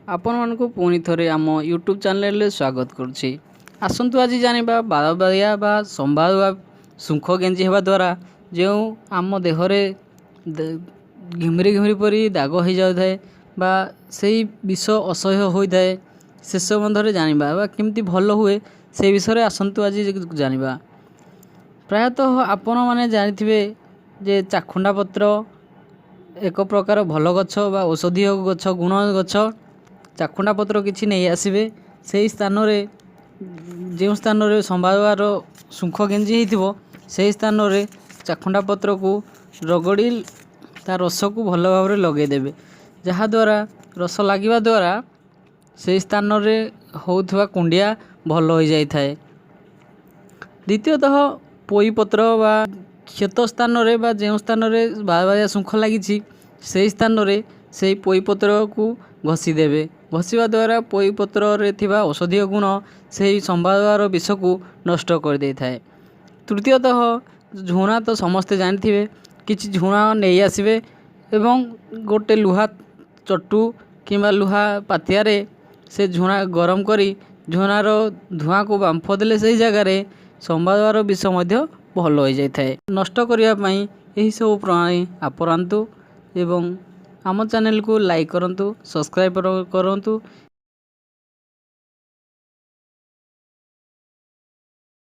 ଆପଣମାନଙ୍କୁ ପୁଣି ଥରେ ଆମ ୟୁଟ୍ୟୁବ୍ ଚ୍ୟାନେଲରେ ସ୍ୱାଗତ କରୁଛି। ଆସନ୍ତୁ ଆଜି ଜାଣିବା, ବାରବାରିଆ ବା ସମ୍ବାରୁଆ ଶୁଙ୍ଖ ଗେଞ୍ଜି ହେବା ଦ୍ୱାରା ଯେଉଁ ଆମ ଦେହରେ ଘିମିରି ଘିମିରି ପରି ଦାଗ ହୋଇଯାଉଥାଏ ବା ସେଇ ବିଷ ଅସହ୍ୟ ହୋଇଥାଏ, ସେ ସମ୍ବନ୍ଧରେ ଜାଣିବା ବା କେମିତି ଭଲ ହୁଏ, ସେ ବିଷୟରେ ଆସନ୍ତୁ ଆଜି ଜାଣିବା। ପ୍ରାୟତଃ ଆପଣମାନେ ଜାଣିଥିବେ ଯେ ଚାଖୁଣ୍ଡା ପତ୍ର ଏକ ପ୍ରକାର ଭଲ ଗଛ ବା ଔଷଧୀୟ ଗଛ, ଗୁଣ ଗଛ। ଚାଖୁଣ୍ଡା ପତ୍ର କିଛି ନେଇ ଆସିବେ। ସେଇ ସ୍ଥାନରେ, ଯେଉଁ ସ୍ଥାନରେ ସମ୍ବାରୁଆର ଶୁଙ୍ଖ ଗେଞ୍ଜି ହେଇଥିବ, ସେଇ ସ୍ଥାନରେ ଚାଖୁଣ୍ଡା ପତ୍ରକୁ ରଗଡ଼ି ତା ରସକୁ ଭଲ ଭାବରେ ଲଗାଇଦେବେ, ଯାହାଦ୍ୱାରା ରସ ଲାଗିବା ଦ୍ୱାରା ସେଇ ସ୍ଥାନରେ ହେଉଥିବା କୁଣ୍ଡିଆ ଭଲ ହୋଇଯାଇଥାଏ। ଦ୍ୱିତୀୟତଃ, ପୋଇ ପତ୍ର ବା କ୍ଷତ ସ୍ଥାନରେ ବା ଯେଉଁ ସ୍ଥାନରେ ବାରବାରିଆ ଶୁଙ୍ଖ ଲାଗିଛି, ସେଇ ସ୍ଥାନରେ ସେଇ ପୋଇ ପତ୍ରକୁ ଘଷି ଦେବେ। ଘଷିବା ଦ୍ୱାରା ପୋଇ ପତ୍ରରେ ଥିବା ଔଷଧୀୟ ଗୁଣ ସେହି ସମ୍ବାରୁଆର ବିଷକୁ ନଷ୍ଟ କରିଦେଇଥାଏ। ତୃତୀୟତଃ, ଝୁଣା ତ ସମସ୍ତେ ଜାଣିଥିବେ। କିଛି ଝୁଣା ନେଇ ଆସିବେ ଏବଂ ଗୋଟେ ଲୁହା ଚଟୁ କିମ୍ବା ଲୁହା ପାତିଆରେ ସେ ଝୁଣା ଗରମ କରି ଝୁଣାର ଧୂଆଁକୁ ବାମ୍ଫ ଦେଲେ ସେଇ ଜାଗାରେ ସମ୍ବାରୁଆର ବିଷ ମଧ୍ୟ ଭଲ ହୋଇଯାଇଥାଏ। ନଷ୍ଟ କରିବା ପାଇଁ ଏହିସବୁ ପ୍ରଣାଳୀ ଆପଣାନ୍ତୁ ଏବଂ ଆମ ଚ୍ୟାନେଲକୁ ଲାଇକ୍ କରନ୍ତୁ, ସବସ୍କ୍ରାଇବ୍ କରନ୍ତୁ।